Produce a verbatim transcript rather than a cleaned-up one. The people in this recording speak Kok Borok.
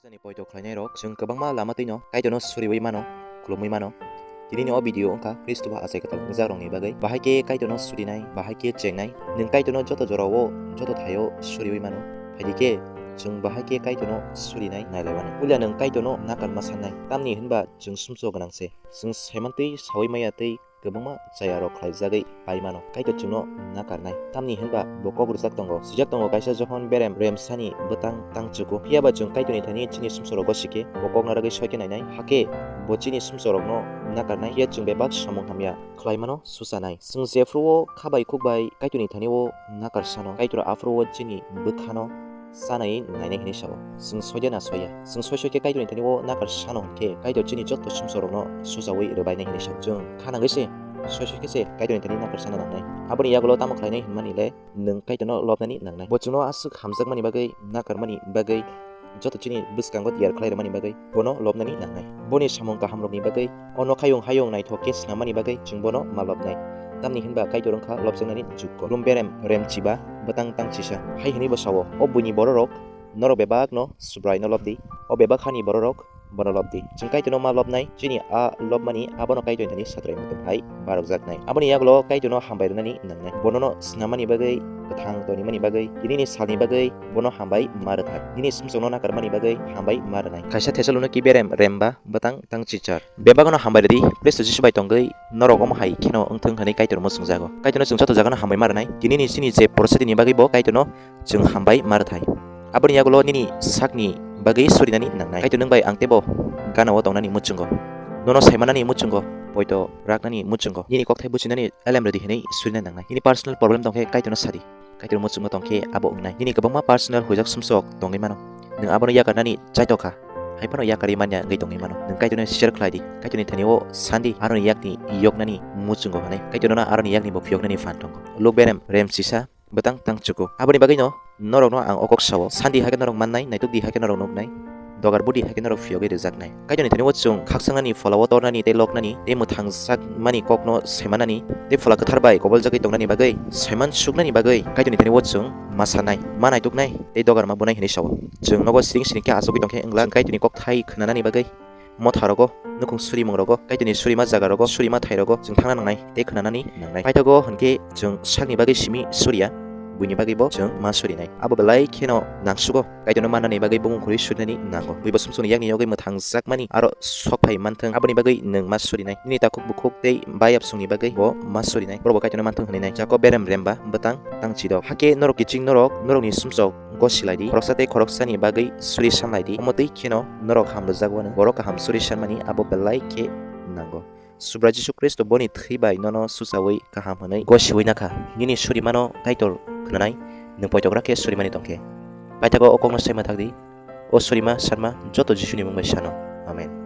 Khristo ni poito khlainai rok, chwng kwbangma lama twi no Kaitor no suriwi mano, khulumwi mano. Tini ni o video wngkha Khristo ba achai kwtal wngjak rok ni bagwi. Bahai khe Kaitor no surinai, bahai khe chengnai. Nwng Kaitor no joto jora o, joto thai o suriwi mano. Phaidi khe chwng bahai khe Kaitor no surinai nailai mano. Puila nwng Kaitor no nakar ma sannai, tamni hwnba chwng sumsok gwnang se. Chwng saimantwi sawi maya tei kwbangma chaya rok khlaijagwi pai mano, Kaitor chwngno nakarnai. Tamni hwnba bo kok rwjak tongo, swijak tongo, kaisa Johon berem remsani bwtang tang chugo. Phiya ba chwng Kaitorni thani chini sumsok rok gosi khe bo kok narwgwi soi khe nainai, hakhe bo chini sumsok rokno nakarnai, phiya chwng bebak samung hamya khlai mano suchanai. Chwng jephru o kha bai khuk bai Kaitorni thani o nakar sano, Kaitor aphuru o chini bwkhano chanai nainai hinwi sao. Chwng soiya na soiya? Chwng soi soi khe Kaitorni thani o nakar sano hwn khe Kaitor chini joto sumsok rokno suchawi rwbainai hinwi sao. Chwng kha nangwi se soi soi khe se Kaitorni thani nakar sana nangnai. Aboni yagulo tamo khlainai hwnmani le nwng Kaitorno lobnani nangnai. Bo chwngno aswk hamjakmani bagwi nakarmani bagwi joto chini bwskango tiyar khlai rwmani bagwi bono lobnani nangnai. Boni samung kahamrokni bagwi o nokhayung hayung naithok khe snammani bagwi chwng bono ma lobnai. Tamni hwnba Kaitor wngkha lobjaknani jukko. Khulum berem remchiba bwtang tang chisa. Hai hwnwi bo sao, o buini bororok, norok bebakno Subraino lobdi, o bebak hani bororok bono lobdi. Chwng Kaitorno ma lobnai, chini a lobmani abono Kaitorni thani satrai muitum hai barokjaknai. Aboni yagulo Kaitorno hambai rwnani nangnai. Bonono snammani bagwi, kwthang tonimani bagwi, tinini salni bagwi bono hambai ma rwthar. Nini sumsokno nakarmani bagwi hambai ma rwnai. Kaisa Thesalonika berem remba bwtang tang chichar. Bebakno hambai rwdi, Khristo Jisu bai tongwi norok omo hai kheno wngthung hwnwi Kaitor muchungjago. Kaitorno chwng joto jagano hambai ma rwnai. Tinini chini je porositini bagwi bo Kaitorno chwng hambai ma rwthai. Aboni yagulo nini sakni bagwi surinani nangnai. Kaitor nwng bai ang teibo gana-o tongnani muchungo. Nono saimanani muchungo, poito raknani muchungo. Nini kokthai buchinani elem rwdi hwnwi surina nangnai. Nini personal problem tongkhe Kaitorno sadi. Kaitor muchungo tongkhe abo wngnai. Nini kwbangma personal huijak sumsok tongwi mano. Nwng abono yakarnani chaitokha. Hai phano yakarwi manya wngwi tongwi mano. Nwng Kaitorno share khlai di. Kaitorni thani o sandi aroni yakni yoknani muchungo hwnwi. Kaitor nono aroni yakni bo phiyoknani phan tongo. Luk berem remchisa bwtang tang chuku. Aboni bagwino norokno ang o kok sao, sandi hai khe norok mannai, naituk di hai khe norok nuknai, dogar budi hai khe norok phiyogwi rwjaknai. Kaitorni thani o chwng khakchangni phola o tornani tei loknani tei mwthangjakmani kokno saimanani tei Phola Kwthar bai koboljagwi tongnani bagwi saiman suknani bagwi Kaitorni thani o chwng ma sanai, ma naituknai tei dogar ma bunai hwnwi sao. Chwng nogo siring siring khe achugwi tongkhe wngla Kaitorni kokthai khwnanani bagwi. Motha rogo, nukhung surimungrogo, Kaitorni surima jagarogo, surima thairogo chwng thangna nangnai tei khwnanani nangnai. Paithago hwnkhe chwng sakni bagwi simi suriya, buini bagwibo chwng ma surinai. Abo belai kheno nangsugo, Kaitorno mannani bagwi bumung khurwi surinani nango. Buibo sumsokni yakni yogwi mwthangjakmani aro sok phai manthwng, aboni bagwi nwng ma surinai. Nini takhuk bukhuk tei bayapsongni bagwi bo ma surinai. Borokbo Kaitorno manthwng hwnwi nai. Jakob berem remba bwtang tang chidok. Hakhe norok kiching norok, norokni sumsok gosilai di, khoroksa tei khoroksani bagwi suri sanlai di. Omo twi kheno norok ham rwjak wano, borok kaham suri sanmani abo belai khe nango. Subrai Jisu Khristo boni thwi bai nono suchawi kaham hwnwi gosiwi nakha. Nini surimano Kaitor khwnanai, nwng poitokra khe surimani tongkhe. Paithago o kokno sai ma thak di, o surima sanma joto Jisuni mung bai sano. Amen.